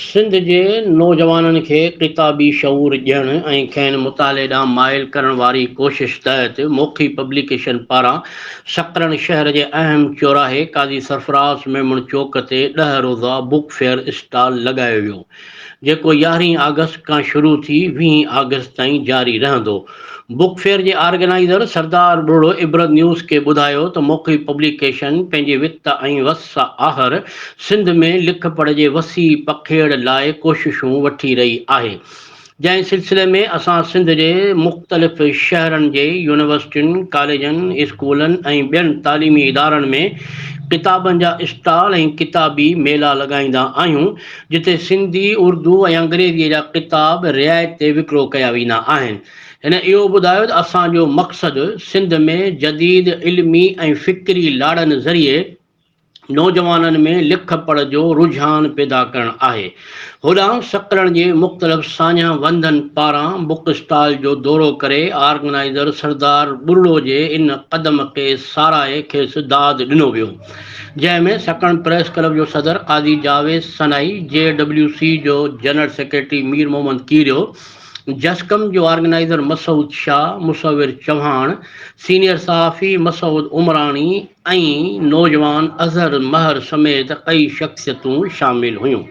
سنڌ جي نوجوانن کي ڪتابي شعور ڏيڻ ۽ کين مطالعي ڏانهن مائل ڪرڻ واري ڪوشش تحت موکي پبليڪيشن پاران سڪرنڊ شهر جي اهم چوراهي قاضي سرفراز ميمڻ چوڪ تي ڏهه روزه بڪ فيئر اسٽال لڳايو ويو. جيڪو يارهين آگسٽ کان شروع ٿي ويهين آگسٽ تائين جاري رهندو. بڪ فيئر جي آرگنائيزر سردار ٻرڙو عبرت نيوز کي ٻڌايو ته موکي پبليڪيشن پنهنجي وت ۽ وس آهر سنڌ ۾ لک پڙهه جي وسيع پکيڙ لاء ڪوششون وٺي رهي آهي. جنهن سلسلي ۾ اسان سنڌ جي مختلف شهرن جي يونيورسٽين، ڪاليجن، اسڪولن ۽ ٻين تعليمي ادارن ۾ ڪتابن جا اسٽال ۽ ڪتابي ميلا لڳائيندا آهيون، جتي سنڌي، اردو ۽ انگريزيء جا ڪتاب رعايت تي وڪرو ڪيا ويندا آهن. هن اهو ٻڌايو ته اسان جو مقصد سنڌ ۾ جديد علمي ۽ فڪري لاڙن ذريعي نوجوانن ۾ لک پڙهه جو رجحان پيدا ڪرڻ آهي. هوڏانهن سڪرنڊ جي مختلف ساڃاهه وندن پاران بڪ اسٽال جو دورو ڪري آرگنائيزر سردار ٻرڙو جي ان قدم کي ساراهي کيس داد ڏنو ويو. جنهن ۾ سڪرنڊ پريس ڪلب جو صدر قاضي جاويد سنائي، جي ڊبليو سي جو جنرل سيڪريٽري مير محمد ڪيريو، جسقم جو آرگنائيزر مسعود شاهه، مصور چوهاڻ، سينيئر صحافي مسعود عمراڻي ۽ نوجوان اظهر مهر سميت ڪئي شخصيتون شامل هيون.